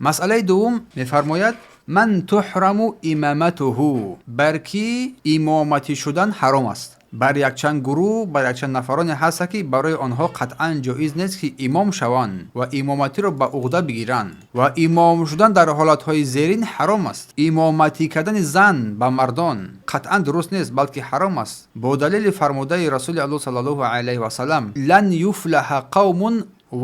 Масъалаи дуввум мефармояд: من تحرم إمامته, бар кӣ имоматӣ шудан ҳаром аст? Бар якчанд гурӯҳ, бар якчанд нафароне ҳаста, ки барои онҳо қатъан ҷоиз нест, ки имом шаванд ва имоматиро ба уҳда бигиранд. Ва имом шудан дар ҳолатҳои зерин ҳаром аст. Имоматӣ кардани зан ба мардон қатъан дуруст нест, балки ҳаром аст, бо далели фармудаи Расули Аллоҳ саллаллоҳу алайҳи васалам: لن يفلح قوم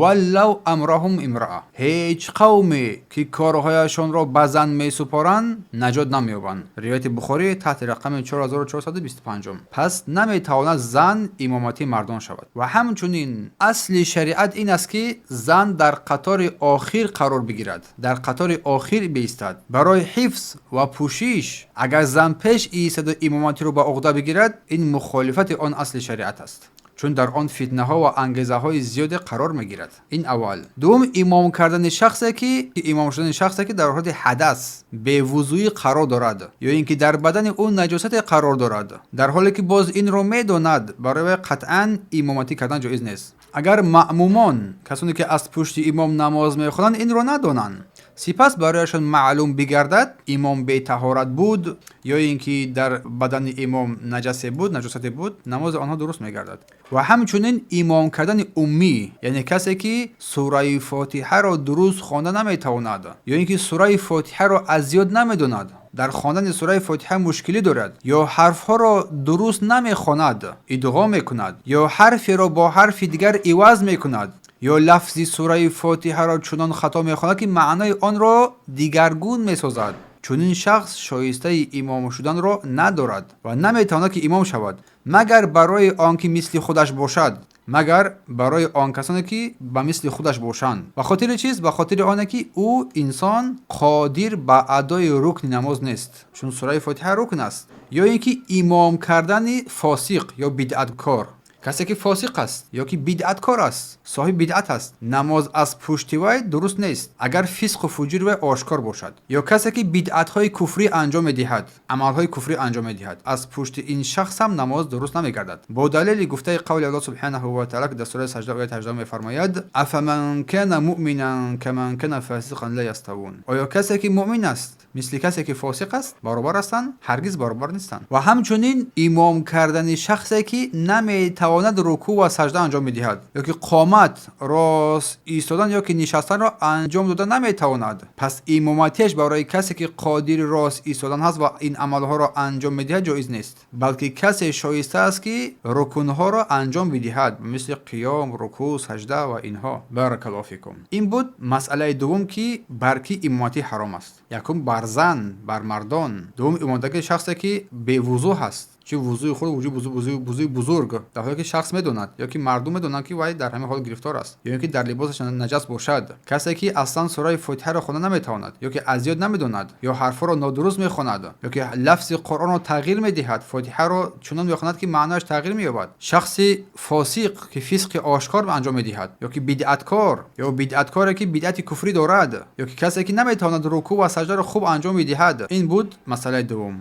ولوا أمرهم امرأة. Ҳеҷ қавме, ки корҳояшонро ба зан месупоранд, наҷот намеёбанд. Ривояти Бухорӣ таҳти рақами 4425. Пас наметавонад зан имоматии мардон шавад. Ва ҳамчунин асли шариат ин аст, ки зан дар қатори охир қарор бигирад, дар қатори охир биистад барои ҳифз ва пӯшиш. Агар зан пеш иистаду имоматиро ба уҳда бигирад, ин мухолифати он асли шариат аст, чун дар он фитнаҳо ва ангезаҳои зиёде қарор мегирад. Ин аввал. Дуввум, имом кардани шахсе ки, имом шудани шахсе ки дар ҳолати ҳадас, бевузӯӣ қарор дорад ё ин ки дар бадани ӯ наҷосате қарор дорад, дар ҳоле ки боз инро медонад, барои вай қатъан имоматӣ кардан ҷоиз нест. Агар маъмумон, касоне ки аз пушти имом намоз мехонанд, инро надонанд, сипас барояшон маълум бигардад, имом бетаҳорат буд ё ин ки дар бадани имом наҷасе буд, наҷосате буд, намози онҳо дуруст мегардад. Ва ҳамчунин имом кардани уммӣ, яъне касе ки сураи Фотиҳаро дуруст хонда наметавонад ё ин ки сураи Фотиҳаро аз ёд намедонад, дар хондани сураи Фотиҳа мушкилӣ дорад ё ҳарфҳоро дуруст намехонад, идғом мекунад ё ҳарферо бо ҳарфи дигар иваз мекунад ё лафзи сураи Фотиҳаро чунон хато мехонад, ки маънои онро дигаргун месозад, чунин шахс шоистаи имом шуданро надорад ва наметавонад, ки имом шавад, магар барои он ки мисли худаш бошад, магар барои он касоне ки ба мисли худаш бошанд. Ба хотири чиз? Ба хотири оне ки ӯ инсон қодир ба адои рукни намоз нест, чун сураи Фотиҳа рукн аст. Ё ин ки имом кардани фосиқ ё бидъаткор. Касе ки фосиқ аст ё ки бидъаткор аст, соҳиби бидъат аст, намоз аз пушти вай дуруст нест, агар фисқу фуҷури вай ошкор бошад. Ё касе ки бидъатҳои куфрӣ анҷом медиҳад, амалҳои куфрӣ анҷом медиҳад, аз пушти ин шахс ҳам намоз дуруст намегардад, бо далели гуфтаи қавли Аллоҳ субҳанаҳу ва таала, ки дар сураи Саҷда, ояти 18 мефармояд: أفمن كان مؤمنا كمن كان فاسقا لا يستوون. Оё касе ки муъмин аст, мисли касе ки фосиқ аст, баробар ҳастанд? Ҳаргиз баробар нестанд. Ва ҳамчунин имом кардани шахсе ки наметавонад рукӯъ ва саҷда анҷом медиҳад ё ки қомат рост истодан ё ки нишастанро анҷом дода наметавонад. Пас имоматиаш барои касе ки қодири рост истодан ҳаст ва ин амалҳоро анҷом медиҳад, ҷоиз нест, балки касе шоиста аст, ки рукунҳоро анҷом бидиҳад, мисли қиём, рукӯъ, саҷда ва инҳо. بارك الله فيكم. Ин буд масъалаи дуввум, ки бар кӣ имоматӣ ҳаром аст. Якум, бар зан, бар мардон. Дуввум, имоматии шахсе ки бевузӯ ҳаст, чи вузӯи худ, вузӯи бузург, дар ҳоле ки шахс медонад ё ки мардум медонанд, ки вай дар ҳамин ҳол гирифтор аст, ё ин ки дар либосаш наҷас бошад. Касе ки аслан сураи Фотиҳаро хонда наметавонад ё ки аз ёд намедонад ё ҳарфҳоро нодуруст мехонад ё ки лафзи Қуръонро тағйир медиҳад, Фотиҳаро чунон мехонад, ки маънояш тағйир меёбад. Шахси фосиқ, ки фисқи ошкор анҷом медиҳад, ё ки бидъаткор, ё бидъаткоре ки бидъати куфрӣ дорад, ё ки касе ки наметавонад рукӯъ ва саҷдаро хуб анҷом медиҳад. Ин буд масъалаи дуввум.